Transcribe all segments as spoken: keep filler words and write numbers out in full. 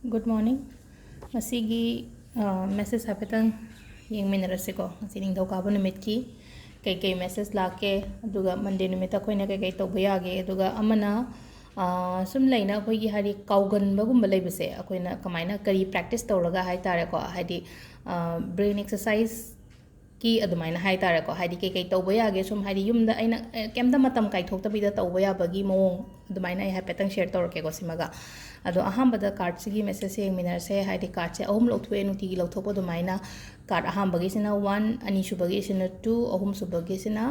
Good morning. ꯉꯁꯤꯒꯤ message ꯍꯥꯏꯐꯦꯠꯇꯪ ꯌꯦꯡꯃꯤꯟꯅꯔꯁꯤꯀꯣ꯫ ꯉꯁꯤ ꯅꯤꯡꯊꯧꯀꯥꯕ ꯅꯨꯃꯤꯠꯀꯤ ꯀꯩꯀꯩ ꯃꯦꯁꯦꯖ ꯂꯥꯛꯀꯦ, ꯑꯗꯨꯒ ꯃꯟꯗꯦ ꯅꯨꯃꯤꯠꯇ ꯑꯩꯈꯣꯏꯅ ꯀꯩꯀꯩ ꯇꯧꯕ ꯌꯥꯒꯦ, ꯑꯗꯨꯒ ꯑꯃꯅ ꯑ, ꯁꯨꯝ ꯂꯩꯅ ꯑꯩꯈꯣꯏꯒꯤ ꯍꯥꯏꯗꯤ ꯀꯥꯎꯒꯟꯕꯒꯨꯝꯕ ꯂꯩꯕꯁꯦ ꯑꯩꯈꯣꯏꯅ ꯀꯃꯥꯏꯅ, ꯀꯔꯤ ꯄ꯭ꯔꯦꯛꯇꯤꯁ ꯇꯧꯔꯒ ꯍꯥꯏ ꯇꯥꯔꯦꯀꯣ, ꯍꯥꯏꯗꯤ ꯕ꯭ꯔꯦꯟ ꯑꯦꯛꯁꯔꯁꯥꯏꯖꯀꯤ ꯑꯗꯨꯃꯥꯏꯅ ꯍꯥꯏ ꯇꯥꯔꯦꯀꯣ, ꯍꯥꯏꯗꯤ ꯀꯩꯀꯩ ꯇꯧꯕ ꯌꯥꯒꯦ, ꯁꯨꯝ ꯍꯥꯏꯗꯤ ꯌꯨꯝꯗ ꯑꯩꯅ ꯑꯦ, ꯀꯩꯝꯇ ꯃꯇꯝ ꯀꯥꯏꯊꯣꯛꯇꯕꯤꯗ ꯇꯧꯕ ꯌꯥꯕꯒꯤ ꯃꯑꯣꯡ ꯑꯗꯨꯃꯥꯏꯅ ꯑꯩ ꯍꯥꯏꯐꯦꯠꯇꯪ ꯁꯦꯌꯔ ꯇꯧꯔꯛꯀꯦꯀꯣ ꯁꯤꯃꯒ꯫ ꯑꯗꯣ ꯑꯍꯥꯟꯕꯗ ꯀꯥꯔꯠꯁꯤꯒꯤ ꯃꯦꯁꯦꯖꯁꯦ ꯌꯦꯡꯃꯤꯟꯅꯔꯁꯦ꯫ ꯍꯥꯏꯗꯤ ꯀꯥꯔꯠꯁꯦ ꯑꯍꯨꯝ ꯂꯧꯊꯣꯛꯑꯦ ꯅꯨꯡꯇꯤꯒꯤ ꯂꯧꯊꯣꯛꯄ ꯑꯗꯨꯃꯥꯏꯅ꯫ ꯀꯥꯔꯠ ꯑꯍꯥꯟꯕꯒꯤꯁꯤꯅ ꯋꯥꯟ, ꯑꯅꯤꯁꯨꯕꯒꯤꯁꯤꯅ ꯇꯨ, ꯑꯍꯨꯝꯁꯨꯕꯒꯤꯁꯤꯅ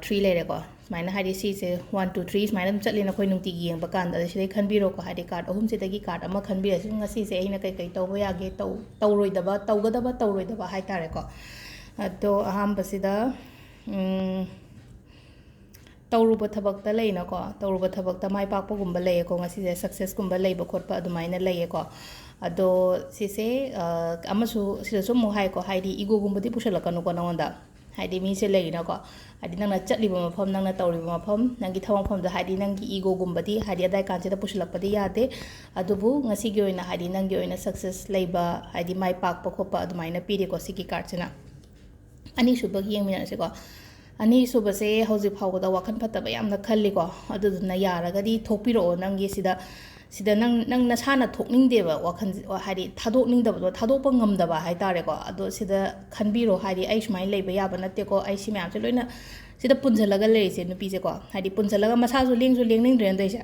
ꯊ꯭ꯔꯤ ꯂꯩꯔꯦꯀꯣ꯫ ꯁꯨꯃꯥꯏꯅ ꯍꯥꯏꯗꯤ ꯁꯤꯁꯦ ꯋꯥꯟ, ꯇꯨ, ꯊ꯭ꯔꯤ ꯁꯨꯃꯥꯏꯅ ꯑꯗꯨꯝ ꯆꯠꯂꯦꯅ ꯑꯩꯈꯣꯏ ꯅꯨꯡꯇꯤꯒꯤ ꯌꯦꯡꯕ ꯀꯥꯟꯗ꯫ ꯑꯗ ꯁꯤꯗꯩ ꯈꯟꯕꯤꯔꯣꯀꯣ, ꯍꯥꯏꯗꯤ ꯀꯥꯔꯠ ꯑꯍꯨꯝꯁꯤꯗꯒꯤ ꯀꯥꯔꯠ ꯑꯃ ꯈꯟꯕꯤꯔꯁꯤ꯫ ꯉꯁꯤꯁꯦ ꯑꯩꯅ ꯀꯩꯀꯩ ꯇꯧꯕ ꯌꯥꯒꯦ, ꯇꯧ ꯇꯧꯔꯣꯏꯗꯕ, ꯇꯧꯒꯗꯕ ꯇꯧꯔꯣꯏꯗꯕ ꯍꯥꯏ ꯇꯥꯔꯦꯀꯣ꯫ ꯑꯗꯣ ꯑꯍꯥꯟꯕꯁꯤꯗ ꯎꯝ, ꯇꯧꯔꯨꯕ ꯊꯕꯛꯇ ꯂꯩꯅꯀꯣ, ꯇꯧꯔꯨꯕ ꯊꯕꯛꯇ ꯃꯥꯏ ꯄꯥꯛꯄꯒꯨꯝꯕ ꯂꯩꯌꯦꯀꯣ꯫ ꯉꯁꯤꯁꯦ ꯁꯛꯁꯦꯁꯀꯨꯝꯕ ꯂꯩꯕ ꯈꯣꯠꯄ ꯑꯗꯨꯃꯥꯏꯅ ꯂꯩꯌꯦꯀꯣ꯫ ꯑꯗꯣ ꯁꯤꯁꯦ ꯑ, ꯑꯃꯁꯨ ꯁꯤꯗꯁꯨ ꯑꯃꯨꯛ ꯍꯥꯏꯀꯣ, ꯍꯥꯏꯗꯤ ꯏꯒꯣꯒꯨꯝꯕꯗꯤ ꯄꯨꯁꯜꯂꯛꯀꯅꯨꯀꯣ ꯅꯉꯣꯟꯗ꯫ ꯍꯥꯏꯗꯤ ꯃꯤꯁꯦ ꯂꯩꯅꯀꯣ, ꯍꯥꯏꯗꯤ ꯅꯪꯅ ꯆꯠꯂꯤꯕ ꯃꯐꯝ, ꯅꯪꯅ ꯇꯧꯔꯤꯕ ꯃꯐꯝ, ꯅꯪꯒꯤ ꯊꯕꯛ ꯃꯐꯝꯗ ꯍꯥꯏꯗꯤ ꯅꯪꯒꯤ ꯏꯒꯣꯒꯨꯝꯕꯗꯤ ꯍꯥꯏꯗꯤ ꯑꯗꯥꯏ ꯀꯥꯟꯁꯤꯗ ꯄꯨꯁꯜꯂꯛꯄꯗꯤ ꯌꯥꯗꯦ꯫ ꯑꯗꯨꯕꯨ ꯉꯁꯤꯒꯤ ꯑꯣꯏꯅ ꯍꯥꯏꯗꯤ ꯅꯪꯒꯤ ꯑꯣꯏꯅ ꯁꯛꯁꯦꯁ ꯂꯩꯕ, ꯍꯥꯏꯗꯤ ꯃꯥꯏ ꯄꯥꯛꯄ ꯈꯣꯠꯄ ꯑꯗꯨꯃꯥꯏꯅ ꯄꯤꯔꯤꯀꯣ ꯁꯤꯒꯤ ꯀꯥꯔꯠꯁꯤꯅ꯫ ꯑꯅꯤꯁꯨꯕꯒꯤ ꯌꯦꯡꯃꯤꯟꯅꯔꯁꯤꯀꯣ꯫ ꯑꯅꯤꯁꯨꯕꯁꯦ ꯍꯧꯖꯤꯛ ꯐꯥꯎꯕꯗ ꯋꯥꯈꯜ ꯐꯠꯇꯕ ꯌꯥꯝꯅ ꯈꯜꯂꯤꯀꯣ꯫ ꯑꯗꯨꯗꯨꯅ ꯌꯥꯔꯒꯗꯤ ꯊꯣꯛꯄꯤꯔꯛꯑꯣ ꯅꯪꯒꯤ ꯁꯤꯗ꯫ ꯁꯤꯗ ꯅꯪ, ꯅꯪ ꯅꯁꯥꯅ ꯊꯣꯛꯅꯤꯡꯗꯦꯕ ꯋꯥꯈꯜ, ꯍꯥꯏꯗꯤ ꯊꯥꯗꯣꯛꯅꯤꯡꯗꯕꯗꯣ, ꯊꯥꯗꯣꯛꯄ ꯉꯝꯗꯕ ꯍꯥꯏ ꯇꯥꯔꯦꯀꯣ꯫ ꯑꯗꯣ ꯁꯤꯗ ꯈꯟꯕꯤꯔꯣ, ꯍꯥꯏꯗꯤ ꯑꯩ ꯁꯨꯃꯥꯏꯅ ꯂꯩꯕ ꯌꯥꯕ ꯅꯠꯇꯦꯀꯣ, ꯑꯩ ꯁꯤ ꯃꯌꯥꯝꯁꯦ ꯂꯣꯏꯅ ꯁꯤꯗ ꯄꯨꯟꯁꯤꯜꯂꯒ ꯂꯩꯔꯤꯁꯦ ꯅꯨꯄꯤꯁꯦꯀꯣ꯫ ꯍꯥꯏꯗꯤ ꯄꯨꯟꯁꯤꯜꯂꯒ ꯃꯁꯥꯁꯨ ꯂꯦꯡꯁꯨ ꯂꯦꯡꯅꯤꯡꯗ꯭ꯔꯦꯅ ꯇꯧꯔꯤꯁꯦ꯫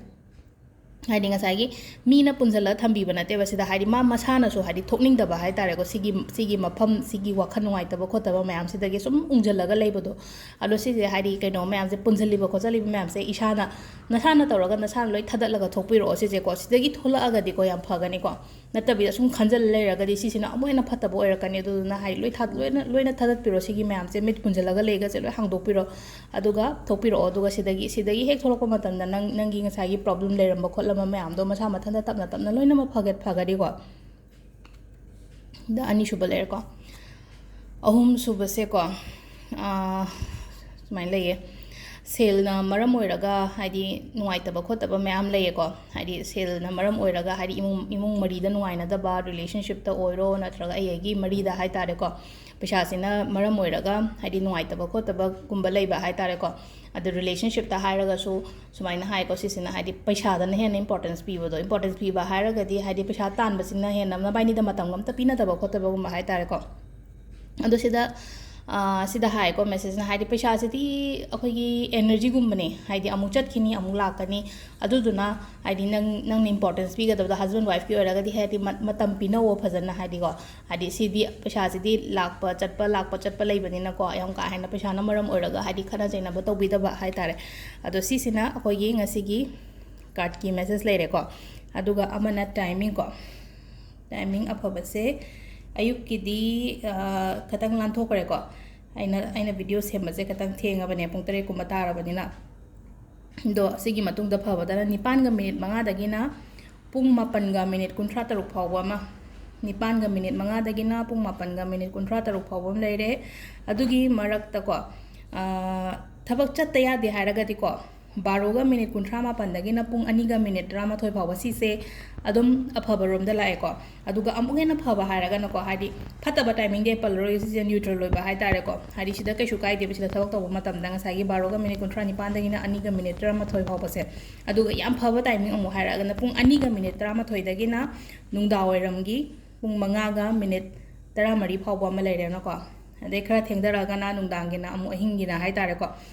ꯍꯥꯏꯗꯤ ꯉꯁꯥꯏꯒꯤ ꯃꯤꯅ ꯄꯨꯟꯁꯤꯜꯂꯒ ꯊꯝꯕꯤꯕ ꯅꯠꯇꯦꯕ ꯁꯤꯗ, ꯍꯥꯏꯗꯤ ꯃꯥ ꯃꯁꯥꯅꯁꯨ ꯍꯥꯏꯗꯤ ꯊꯣꯛꯅꯤꯡꯗꯕ ꯍꯥꯏ ꯇꯥꯔꯦꯀꯣ꯫ ꯁꯤꯒꯤ, ꯁꯤꯒꯤ ꯃꯐꯝ, ꯁꯤꯒꯤ ꯋꯥꯈꯜ ꯅꯨꯡꯉꯥꯏꯇꯕ ꯈꯣꯠꯇꯕ ꯃꯌꯥꯝꯁꯤꯗꯒꯤ ꯁꯨꯝ ꯎꯡꯁꯤꯜꯂꯒ ꯂꯩꯕꯗꯣ꯫ ꯑꯗꯣ ꯁꯤꯁꯦ ꯍꯥꯏꯗꯤ ꯀꯩꯅꯣ ꯃꯌꯥꯝꯁꯦ, ꯄꯨꯟꯁꯤꯜꯂꯤꯕ ꯈꯣꯠꯆꯜꯂꯤꯕ ꯃꯌꯥꯝꯁꯦ ꯏꯁꯥꯅ, ꯅꯁꯥꯅ ꯇꯧꯔꯒ ꯅꯁꯥꯅ ꯂꯣꯏ ꯊꯥꯗꯠꯂꯒ ꯊꯣꯛꯄꯤꯔꯛꯑꯣ ꯁꯤꯁꯦꯀꯣ꯫ ꯁꯤꯗꯒꯤ ꯊꯣꯛꯂꯛꯑꯒꯗꯤꯀꯣ ꯌꯥꯝ ꯐꯒꯅꯤꯀꯣ꯫ ꯅꯠꯇꯕꯤꯗ ꯁꯨꯝ ꯈꯟꯖꯜꯂ ꯂꯩꯔꯒꯗꯤ ꯁꯤꯁꯤꯅ ꯑꯃꯨꯛ ꯍꯦꯟꯅ ꯐꯠꯇꯕ ꯑꯣꯏꯔꯛꯀꯅꯤ꯫ ꯑꯗꯨꯗꯨꯅ ꯍꯥꯏꯗꯤ ꯂꯣꯏ ꯊꯥ-, ꯂꯣꯏꯅ, ꯂꯣꯏꯅ ꯊꯥꯗꯠꯄꯤꯔꯣ꯫ ꯁꯤꯒꯤ ꯃꯌꯥꯝꯁꯦ, ꯃꯤꯠ ꯄꯨꯟꯁꯤꯜꯂꯒ ꯂꯩꯒꯁꯦ ꯂꯣꯏ ꯍꯥꯡꯗꯣꯛꯄꯤꯔꯣ꯫ ꯑꯗꯨꯒ ꯊꯣꯛꯄꯤꯔꯛꯑꯣ꯫ ꯑꯗꯨꯒ ꯁꯤꯗꯒꯤ, ꯁꯤꯗꯒꯤ ꯍꯦꯛ ꯊꯣꯛꯂꯛꯄ ꯃꯇꯝꯗ ꯅꯪ, ꯅꯪꯒꯤ ꯉꯁꯥꯏꯒꯤ ꯄ꯭ꯔꯣꯕ꯭ꯂꯦꯝ ꯂꯩꯔꯝꯕ ꯈꯣꯠꯂꯝꯕ ꯃꯌꯥꯝꯗꯣ ꯃꯁꯥ ꯃꯊꯟꯇ ꯇꯞꯅ ꯇꯞꯅ ꯂꯣꯏꯅꯃꯛ ꯐꯒꯠ-, ꯐꯒꯅꯤꯀꯣ꯫ ꯑꯗ ꯑꯅꯤꯁꯨꯕ ꯂꯩꯔꯦꯀꯣ꯫ ꯑꯍꯨꯝꯁꯨꯕꯁꯦꯀꯣ, ꯑꯥ, ꯁꯨꯃꯥꯏꯅ ꯂꯩꯌꯦ꯫ ꯁꯦꯜꯅ ꯃꯔꯝ ꯑꯣꯏꯔꯒ ꯍꯥꯏꯗꯤ ꯅꯨꯡꯉꯥꯏꯇꯕ ꯈꯣꯠꯇꯕ ꯃꯌꯥꯝ ꯂꯩꯌꯦꯀꯣ꯫ ꯍꯥꯏꯗꯤ ꯁꯦꯜꯅ ꯃꯔꯝ ꯑꯣꯏꯔꯒ ꯍꯥꯏꯗꯤ ꯏꯃꯨꯡ, ꯏꯃꯨꯡ ꯃꯔꯤꯗ ꯅꯨꯡꯉꯥꯏꯅꯗꯕ, ꯔꯤꯂꯦꯁꯟꯁꯤꯞꯇ ꯑꯣꯏꯔꯣ ꯅꯠꯇ꯭ꯔꯒ ꯑꯩ ꯑꯩꯒꯤ ꯃꯔꯤꯗ ꯍꯥꯏ ꯇꯥꯔꯦꯀꯣ, ꯄꯩꯁꯥꯁꯤꯅ ꯃꯔꯝ ꯑꯣꯏꯔꯒ ꯍꯥꯏꯗꯤ ꯅꯨꯡꯉꯥꯏꯇꯕ ꯈꯣꯠꯇꯕꯒꯨꯝꯕ ꯂꯩꯕ ꯍꯥꯏ ꯇꯥꯔꯦꯀꯣ꯫ ꯑꯗꯨ ꯔꯤꯂꯦꯁꯟꯁꯤꯞꯇ ꯍꯥꯏꯔꯒꯁꯨ ꯁꯨꯃꯥꯏꯅ ꯍꯥꯏꯀꯣ, ꯁꯤꯁꯤꯅ ꯍꯥꯏꯗꯤ ꯄꯩꯁꯥꯗꯅ ꯍꯦꯟꯅ ꯏꯝꯄꯣꯔꯇꯦꯟꯁ ꯄꯤꯕꯗꯣ, ꯏꯝꯄꯣꯔꯇꯦꯟꯁ ꯄꯤꯕ ꯍꯥꯏꯔꯒꯗꯤ ꯍꯥꯏꯗꯤ ꯄꯩꯁꯥ ꯇꯥꯟꯕꯁꯤꯅ ꯍꯦꯟꯅ ꯅꯕꯥꯏꯅꯤꯗ ꯃꯇꯝ ꯑꯝꯇ ꯄꯤꯅꯗꯕ ꯈꯣꯠꯇꯕꯒꯨꯝꯕ ꯍꯥꯏ ꯇꯥꯔꯦꯀꯣ꯫ ꯑꯗꯣ ꯁꯤꯗ, ꯑ, ꯁꯤꯗ ꯍꯥꯏꯀꯣ ꯃꯦꯁꯦꯖꯅ ꯍꯥꯏꯗꯤ ꯄꯩꯁꯥꯁꯤꯗꯤ ꯑꯩꯈꯣꯏꯒꯤ ꯑꯦꯅꯔꯖꯤꯒꯨꯝꯕꯅꯦ, ꯍꯥꯏꯗꯤ ꯑꯃꯨꯛ ꯆꯠꯈꯤꯅꯤ ꯑꯃꯨꯛ ꯂꯥꯛꯀꯅꯤ꯫ ꯑꯗꯨꯗꯨꯅ ꯍꯥꯏꯗꯤ ꯅꯪ, ꯅꯪꯅ ꯏꯝꯄꯣꯔꯇꯦꯟꯁ ꯄꯤꯒꯗꯕꯗꯣ ꯍꯁꯕꯦꯟ ꯋꯥꯏꯐꯀꯤ ꯑꯣꯏꯔꯒꯗꯤ ꯍꯥꯏꯗꯤ ꯃ-, ꯃꯇꯝ ꯄꯤꯅꯧꯋꯣ ꯐꯖꯅ ꯍꯥꯏꯗꯤꯀꯣ꯫ ꯍꯥꯏꯗꯤ ꯁꯤꯗꯤ ꯄꯩꯁꯥꯁꯤꯗꯤ ꯂꯥꯛꯄ ꯆꯠꯄ, ꯂꯥꯛꯄ ꯆꯠꯄ ꯂꯩꯕꯅꯤꯅꯀꯣ, ꯌꯥꯝ ꯀꯥ ꯍꯦꯟꯅ ꯄꯩꯁꯥꯅ ꯃꯔꯝ ꯑꯣꯏꯔꯒ ꯍꯥꯏꯗꯤ ꯈꯠꯅ ꯆꯩꯅꯕ ꯇꯧꯕꯤꯗꯕ ꯍꯥꯏ ꯇꯥꯔꯦ꯫ ꯑꯗꯣ ꯁꯤꯁꯤꯅ ꯑꯩꯈꯣꯏꯒꯤ ꯉꯁꯤꯒꯤ ꯀꯥꯔꯠꯀꯤ ꯃꯦꯁꯦꯖ ꯂꯩꯔꯦꯀꯣ꯫ ꯑꯗꯨꯒ ꯑꯃꯅ ꯇꯥꯏꯃꯤꯡ ꯀꯣ꯫ ꯇꯥꯏꯃꯤꯡ ꯑꯐꯕꯁꯦ ꯑꯌꯨꯛꯀꯤꯗꯤ, ꯑ, ꯈꯇꯪ ꯂꯥꯟꯊꯣꯛꯈ꯭ꯔꯦꯀꯣ꯫ ꯑꯩꯅ, ꯑꯩꯅ ꯚꯤꯗꯤꯑꯣ ꯁꯦꯝꯕꯁꯦ ꯈꯇꯪ ꯊꯦꯡꯉꯕꯅꯦ, ꯄꯨꯡ ꯇꯔꯦꯠꯀꯨꯝꯕ ꯇꯥꯔꯕꯅꯤꯅ꯫ ꯑꯗꯣ ꯁꯤꯒꯤ ꯃꯇꯨꯡꯗ ꯐꯕꯗꯅ ꯅꯤꯄꯥꯟꯒ ꯃꯤꯅꯤꯠ ꯃꯉꯥꯗꯒꯤꯅ ꯄꯨꯡ ꯃꯥꯄꯟꯒ ꯃꯤꯅꯤꯠ ꯀꯨꯟꯊ꯭ꯔꯥ ꯇꯔꯨꯛ ꯐꯥꯎꯕ ꯑꯃ, ꯅꯤꯄꯥꯟꯒ ꯃꯤꯅꯤꯠ ꯃꯉꯥꯗꯒꯤꯅ ꯄꯨꯡ ꯃꯥꯄꯟꯒ ꯃꯤꯅꯤꯠ ꯀꯨꯟꯊ꯭ꯔꯥ ꯇꯔꯨꯛ ꯐꯥꯎꯕ ꯑꯃ ꯂꯩꯔꯦ꯫ ꯑꯗꯨꯒꯤ ꯃꯔꯛꯇꯀꯣ, ꯑ, ꯊꯕꯛ ꯆꯠꯇ ꯌꯥꯗꯦ ꯍꯥꯏꯔꯒꯗꯤꯀꯣ, ꯕꯥꯔꯣꯒ ꯃꯤꯅꯤꯠ ꯀꯨꯟꯊ꯭ꯔꯥ ꯃꯥꯄꯟꯗꯒꯤꯅ ꯄꯨꯡ ꯑꯅꯤꯒ ꯃꯤꯅꯤꯠ ꯇꯔꯥꯃꯥꯊꯣꯏ ꯐꯥꯎꯕ, ꯁꯤꯁꯦ ꯑꯗꯨꯝ ꯑꯐꯕ ꯔꯣꯝꯗ ꯂꯥꯛꯑꯦꯀꯣ꯫ ꯑꯗꯨꯒ ꯑꯃꯨꯛ ꯍꯦꯟꯅ ꯐꯕ ꯍꯥꯏꯔꯒꯅꯀꯣ, ꯍꯥꯏꯗꯤ ꯐꯠꯇꯕ ꯇꯥꯏꯃꯤꯡꯗꯤ ꯑꯩ ꯄꯜꯂꯔꯣꯏ, ꯁꯤꯁꯦ ꯅ꯭ꯌꯨꯇ꯭ꯔꯦꯜ ꯑꯣꯏꯕ ꯍꯥꯏ ꯇꯥꯔꯦꯀꯣ꯫ ꯍꯥꯏꯗꯤ ꯁꯤꯗ ꯀꯩꯁꯨ ꯀꯥꯏꯗꯦꯕ, ꯁꯤꯗ ꯊꯕꯛ ꯇꯧꯕ ꯃꯇꯝꯗ ꯉꯁꯥꯏꯒꯤ ꯕꯥꯔꯣꯒ ꯃꯤꯅꯤꯠ ꯀꯨꯟꯊ꯭ꯔꯥ ꯅꯤꯄꯥꯟꯗꯒꯤꯅ ꯑꯅꯤꯒ ꯃꯤꯅꯤꯠ ꯇꯔꯥꯃꯥꯊꯣꯏ ꯐꯥꯎꯕꯁꯦ꯫ ꯑꯗꯨꯒ ꯌꯥꯝ ꯐꯕ ꯇꯥꯏꯃꯤꯡ ꯑꯃꯨꯛ ꯍꯥꯏꯔꯒꯅ ꯄꯨꯡ ꯑꯅꯤꯒ ꯃꯤꯅꯤꯠ ꯇꯔꯥꯃꯥꯊꯣꯏꯗꯒꯤꯅ ꯅꯨꯡꯗꯥꯡꯋꯥꯏꯔꯝꯒꯤ ꯄꯨꯡ ꯃꯉꯥꯒ ꯃꯤꯅꯤꯠ ꯇꯔꯥꯃꯔꯤ ꯐꯥꯎꯕ ꯑꯃ ꯂꯩꯔꯦꯅꯀꯣ꯫ ꯑꯗꯩ ꯈꯔ ꯊꯦꯡꯊꯔꯛꯑꯒꯅ ꯅꯨꯡꯗꯥꯡꯒꯤꯅ ꯑꯃꯨꯛ, ꯑꯍꯤꯡꯒꯤꯅ ꯍꯥꯏ ꯇꯥꯔꯦꯀꯣ,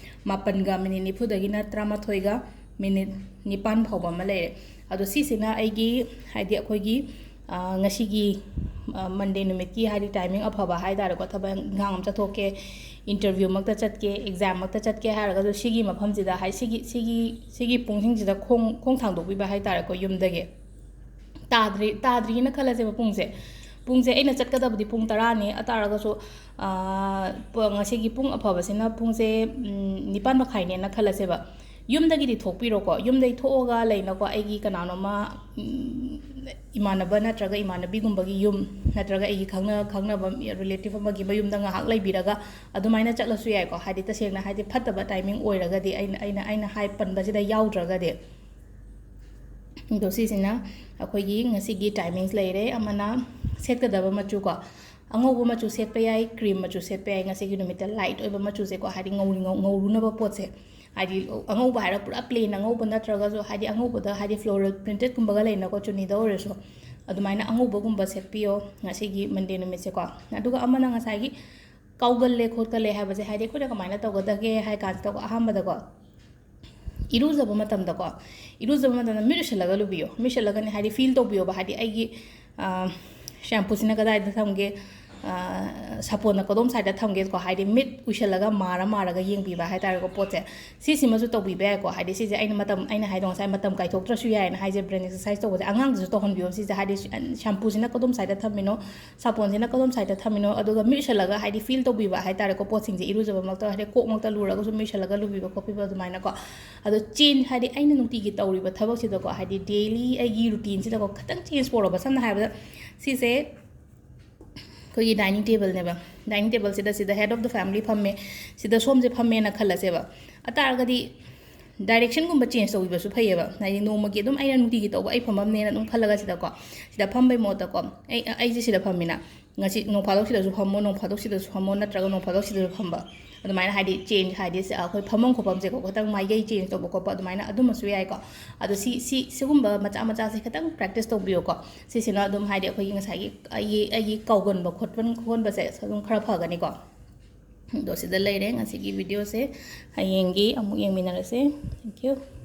ꯃꯥꯄꯟꯒ ꯃꯤꯅꯤꯠ ꯅꯤꯐꯨꯗꯒꯤꯅ ꯇꯔꯥꯃꯥꯊꯣꯏꯒ ꯃꯤꯅꯤꯠ ꯅꯤꯄꯥꯟ ꯐꯥꯎꯕ ꯑꯃ ꯂꯩꯔꯦ꯫ ꯑꯗꯣ ꯁꯤꯁꯤꯅ ꯑꯩꯒꯤ, ꯍꯥꯏꯗꯤ ꯑꯩꯈꯣꯏꯒꯤ, ꯑ, ꯉꯁꯤꯒꯤ, ꯑ, ꯃꯟꯗꯦ ꯅꯨꯃꯤꯠꯀꯤ ꯍꯥꯏꯗꯤ ꯇꯥꯏꯃꯤꯡ ꯑꯐꯕ ꯍꯥꯏ ꯇꯥꯔꯦꯀꯣ, ꯊꯕꯛ ꯏꯪꯈꯥꯡ ꯑꯃ ꯆꯠꯊꯣꯛꯀꯦ, ꯏꯟꯇꯔꯚ꯭ꯌꯨꯃꯛꯇ ꯆꯠꯀꯦ, ꯑꯦꯛꯖꯥꯝꯃꯛꯇ ꯆꯠꯀꯦ ꯍꯥꯏꯔꯒꯁꯨ ꯁꯤꯒꯤ ꯃꯐꯝꯁꯤꯗ ꯍꯥꯏ, ꯁꯤꯒꯤ, ꯁꯤꯒꯤ, ꯁꯤꯒꯤ ꯄꯨꯡꯁꯤꯡꯁꯤꯗ ꯈꯣꯡ, ꯈꯣꯡ ꯊꯥꯡꯗꯣꯛꯄꯤꯕ ꯍꯥꯏ ꯇꯥꯔꯦꯀꯣ, ꯌꯨꯝꯗꯒꯤ꯫ ꯇꯥꯗ꯭ꯔꯤ, ꯇꯥꯗ꯭ꯔꯤꯅ ꯈꯜꯂꯁꯦꯕ ꯄꯨꯡꯁꯦ꯫ ꯄꯨꯡꯁꯦ ꯑꯩꯅ ꯆꯠꯀꯗꯕꯗꯤ ꯄꯨꯡ ꯇꯔꯥꯅꯤ, ꯑꯗꯨ ꯇꯥꯔꯒꯁꯨ, ꯑꯥ, ꯄ-, ꯉꯁꯤꯒꯤ ꯄꯨꯡ ꯑꯐꯕꯁꯤꯅ ꯄꯨꯡꯁꯦ, ꯎꯝ, ꯅꯤꯄꯥꯟ ꯃꯈꯥꯏꯅꯦꯅ ꯈꯜꯂꯁꯦꯕ꯫ ꯌꯨꯝꯗꯒꯤꯗꯤ ꯊꯣꯛꯄꯤꯔꯣꯀꯣ꯫ ꯌꯨꯝꯗꯒꯤ ꯊꯣꯛꯑꯒ ꯂꯩꯅꯀꯣ, ꯑꯩꯒꯤ ꯀꯅꯥꯅꯣꯃ, ꯎꯝ, ꯏꯃꯥꯟꯅꯕ ꯅꯠꯇ꯭ꯔꯒ ꯏꯃꯥꯟꯅꯕꯤꯒꯨꯝꯕꯒꯤ ꯌꯨꯝ, ꯅꯠꯇ꯭ꯔꯒ ꯑꯩꯒꯤ ꯈꯪꯅ ꯈꯪꯅꯕ ꯔꯤꯂꯦꯇꯤꯚ ꯑꯃꯒꯤ ꯃꯌꯨꯝꯗ ꯉꯥꯏꯍꯥꯛ ꯂꯩꯕꯤꯔꯒ ꯑꯗꯨꯃꯥꯏꯅ ꯆꯠꯂꯁꯨ ꯌꯥꯏꯀꯣ꯫ ꯍꯥꯏꯗꯤ ꯇꯁꯦꯡꯅ ꯍꯥꯏꯗꯤ ꯐꯠꯇꯕ ꯇꯥꯏꯃꯤꯡ ꯑꯣꯏꯔꯒꯗꯤ ꯑꯩꯅ ꯑꯩꯅ ꯑꯩꯅ ꯍꯥꯏ ꯄꯟꯕꯁꯤꯗ ꯌꯥꯎꯗ꯭ꯔꯒꯗꯤ꯫ ꯑꯗꯣ ꯁꯤꯁꯤꯅ ꯑꯩꯈꯣꯏꯒꯤ ꯉꯁꯤꯒꯤ ꯇꯥꯏꯃꯤꯡꯁ ꯂꯩꯔꯦ꯫ ꯑꯃꯅ ꯁꯦꯠꯀꯗꯕ ꯃꯆꯨ ꯀꯣ, ꯑꯉꯧꯕ ꯃꯆꯨ ꯁꯦꯠꯄ ꯌꯥꯏ, ꯀ꯭ꯔꯤꯝ ꯃꯆꯨ ꯁꯦꯠꯄ ꯌꯥꯏ꯫ ꯉꯁꯤꯒꯤ ꯅꯨꯃꯤꯠꯇ ꯂꯥꯏꯠ ꯑꯣꯏꯕ ꯃꯆꯨꯁꯦꯀꯣ, ꯍꯥꯏꯗꯤ ꯉꯧꯔꯤ-, ꯉꯧ-, ꯉꯧꯔꯨꯅꯕ ꯄꯣꯠꯁꯦ, ꯍꯥꯏꯗꯤ ꯑꯉꯧꯕ ꯍꯥꯏꯔꯒ ꯄꯨꯔꯥ ꯄ꯭ꯂꯦꯟ ꯑꯉꯧꯕ ꯅꯠꯇ꯭ꯔꯒꯁꯨ, ꯍꯥꯏꯗꯤ ꯑꯉꯧꯕꯗ ꯍꯥꯏꯗꯤ ꯐ꯭ꯂꯣꯔꯦꯜ ꯄ꯭ꯔꯤꯟꯇꯦꯠꯀꯨꯝꯕꯒ ꯂꯩꯅꯀꯣ, ꯆꯨꯅꯤꯗ ꯑꯣꯏꯔꯁꯨ, ꯑꯗꯨꯃꯥꯏꯅ ꯑꯉꯧꯕꯒꯨꯝꯕ ꯁꯦꯠꯄꯤꯌꯣ ꯉꯁꯤꯒꯤ ꯃꯟꯗꯦ ꯅꯨꯃꯤꯠꯁꯦꯀꯣ꯫ ꯑꯗꯨꯒ ꯑꯃꯅ ꯉꯁꯥꯏꯒꯤ ꯀꯥꯎꯒꯜꯂꯦ ꯈꯣꯠꯀꯜꯂꯦ ꯍꯥꯏꯕꯁꯦ, ꯍꯥꯏꯗꯤ ꯑꯩꯈꯣꯏꯅ ꯀꯃꯥꯏꯅ ꯇꯧꯒꯗꯒꯦ ꯍꯥꯏ ꯀꯥꯟꯁꯤꯗꯀꯣ, ꯑꯍꯥꯟꯕꯗꯀꯣ ꯏꯔꯨꯖꯕ ꯃꯇꯝꯗꯀꯣ, ꯏꯔꯨꯖꯕ ꯃꯇꯝꯗ ꯃꯤꯠ ꯎꯏꯁꯜꯂꯒ ꯂꯨꯕꯤꯌꯣ꯫ ꯃꯤꯠ ꯎꯏꯁꯜꯂꯒꯅꯦ ꯍꯥꯏꯗꯤ ꯐꯤꯜ ꯇꯧꯕꯤꯌꯣꯕ, ꯍꯥꯏꯗꯤ ꯑꯩꯒꯤ, ꯑ, ꯁꯦꯝꯄꯨꯁꯤꯅ ꯀꯗꯥꯏꯗ ꯊꯝꯒꯦ, ꯑ, ꯁꯥꯄꯣꯟꯅ ꯀꯗꯣꯝ ꯁꯥꯏꯗ ꯊꯝꯒꯦꯀꯣ, ꯍꯥꯏꯗꯤ ꯃꯤꯠ ꯎꯏꯁꯜꯂꯒ ꯃꯥꯔ ꯃꯥꯔꯒ ꯌꯦꯡꯕꯤꯕ ꯍꯥꯏꯇꯥꯔꯦꯀꯣ ꯄꯣꯠꯁꯦ꯫ ꯁꯤꯁꯤꯃꯁꯨ ꯇꯧꯕꯤꯕ ꯌꯥꯏꯀꯣ꯫ ꯍꯥꯏꯗꯤ ꯁꯤꯁꯦ ꯑꯩꯅ ꯃꯇꯝ, ꯑꯩꯅ ꯍꯥꯏꯗꯣ ꯉꯁꯥꯏ ꯃꯇꯝ ꯀꯥꯏꯊꯣꯛꯇ꯭ꯔꯁꯨ ꯌꯥꯏꯅ ꯍꯥꯏꯁꯦ, ꯕ꯭ꯔꯦꯟ ꯑꯦꯛꯁꯔꯁꯥꯏꯁ ꯇꯧꯕꯁꯦ ꯑꯉꯥꯡꯗꯁꯨ ꯇꯧꯍꯟꯕꯤꯌꯣ꯫ ꯁꯤꯁꯦ ꯍꯥꯏꯗꯤ ꯁꯤ-, ꯑ, ꯁꯦꯝꯄꯨꯁꯤꯅ ꯀꯗꯣꯝ ꯁꯥꯏꯗ ꯊꯝꯃꯤꯅꯣ, ꯁꯥꯄꯣꯟꯁꯤꯅ ꯀꯗꯣꯝ ꯁꯥꯏꯗ ꯊꯝꯃꯤꯅꯣ, ꯑꯗꯨꯒ ꯃꯤꯠ ꯎꯏꯁꯜꯂꯒ ꯍꯥꯏꯗꯤ ꯐꯤꯜ ꯇꯧꯕꯤꯕ ꯍꯥꯏꯇꯥꯔꯦꯀꯣ ꯄꯣꯠꯁꯤꯡꯁꯦ꯫ ꯏꯔꯨꯖꯕꯃꯛꯇ ꯍꯥꯏꯗꯤ ꯀꯣꯛꯃꯛꯇ ꯂꯨꯔꯒꯁꯨ ꯃꯤꯠ ꯎꯏꯁꯜꯂꯒ ꯂꯨꯕꯤꯕ ꯈꯣꯠꯄꯤꯕ ꯑꯗꯨꯃꯥꯏꯅꯀꯣ꯫ ꯑꯗꯣ ꯆꯦꯟꯖ ꯍꯥꯏꯗꯤ ꯑꯩꯅ ꯅꯨꯡꯇꯤꯒꯤ ꯇꯧꯔꯤꯕ ꯊꯕꯛꯁꯤꯗꯀꯣ, ꯍꯥꯏꯗꯤ ꯗꯦꯂꯤ ꯑꯩꯒꯤ ꯔꯨꯇꯤꯟꯁꯤꯗꯀꯣ ꯈꯤꯇꯪ ꯆꯦꯟꯖ ꯄꯨꯔꯛꯑꯣꯕ꯫ ꯁꯝꯅ ꯍꯥꯏꯔꯕꯗ ꯁꯤꯁꯦ ꯑꯩꯈꯣꯏꯒꯤ ꯗꯥꯏꯅꯤꯡ ꯇꯦꯕꯜꯅꯦꯕ꯫ ꯗꯥꯏꯅꯤꯡ ꯇꯦꯕꯜꯁꯤꯗ ꯁꯤꯗ head of the family ꯐꯝꯃꯦ, ꯁꯤꯗ ꯁꯣꯝꯁꯦ ꯐꯝꯃꯦꯅ ꯈꯜꯂꯁꯦꯕ꯫ ꯑꯇꯥꯔꯒꯗꯤ ꯗꯥꯏꯔꯦꯛꯁꯟꯒꯨꯝꯕ ꯆꯦꯟꯖ ꯇꯧꯕꯤꯕꯁꯨ ꯐꯩꯌꯦꯕ꯫ ꯍꯥꯏꯗꯤ ꯅꯣꯡꯃꯒꯤ ꯑꯗꯨꯝ ꯑꯩꯅ ꯅꯨꯡꯇꯤꯒꯤ ꯇꯧꯕ ꯑꯩ ꯐꯝꯐꯝꯅꯦꯅ ꯑꯗꯨꯝ ꯈꯜꯂꯒ ꯁꯤꯗꯀꯣ, ꯁꯤꯗ ꯐꯝꯕꯩ ꯃꯍꯨꯠꯇꯀꯣ, ꯑꯩ, ꯑꯩꯁꯦ ꯁꯤꯗ ꯐꯝꯃꯤꯅ, ꯉꯁꯤ ꯅꯣꯡ ꯐꯥꯗꯣꯛ ꯁꯤꯗꯁꯨ ꯐꯝꯃꯣ, ꯅꯣꯡ ꯐꯥꯗꯣꯛ ꯁꯤꯗꯁꯨ ꯐꯝꯃꯣ, ꯅꯠꯇ꯭ꯔꯒ ꯅꯣꯡ ꯐꯥꯗꯣꯛ ꯁꯤꯗꯁꯨ ꯐꯝꯕ꯫ ꯑꯗꯨꯃꯥꯏꯅ ꯍꯥꯏꯗꯤ ꯆꯦꯟꯖ ꯍꯥꯏꯗꯤ ꯁꯤ ꯑꯩꯈꯣꯏ ꯐꯝꯐꯝ ꯈꯣꯠꯐꯝꯁꯦꯀꯣ ꯈꯤꯇꯪ ꯃꯥꯏꯀꯩ ꯆꯦꯟꯖ ꯇꯧꯕ ꯈꯣꯠꯄ ꯑꯗꯨꯃꯥꯏꯅ ꯑꯗꯨꯃꯁꯨ ꯌꯥꯏꯀꯣ꯫ ꯑꯗꯣ ꯁꯤ, ꯁꯤ, ꯁꯤꯒꯨꯝꯕ ꯃꯆꯥ ꯃꯆꯥꯁꯦ ꯈꯤꯇꯪ ꯄ꯭ꯔꯦꯛꯇꯤꯁ ꯇꯧꯕꯤꯌꯨꯀꯣ꯫ ꯁꯤꯁꯤꯅ ꯑꯗꯨꯝ ꯍꯥꯏꯗꯤ ꯑꯩꯈꯣꯏꯒꯤ ꯉꯁꯥꯏꯒꯤ ꯑꯩꯒꯤ, ꯑꯩꯒꯤ ꯀꯥꯎꯒꯟꯕ ꯈꯣꯠꯄ ꯈꯣꯟꯕꯁꯦ ꯑꯗꯨꯝ ꯈꯔ ꯐꯒꯅꯤꯀꯣ꯫ ꯑꯗꯣ ꯁꯤꯗ ꯂꯩꯔꯦ ꯉꯁꯤꯒꯤ ꯚꯤꯗꯤꯑꯣꯁꯦ꯫ ꯍꯌꯦꯡꯒꯤ ꯑꯃꯨꯛ ꯌꯦꯡꯃꯤꯟꯅꯔꯁꯦ꯫ Thank you꯫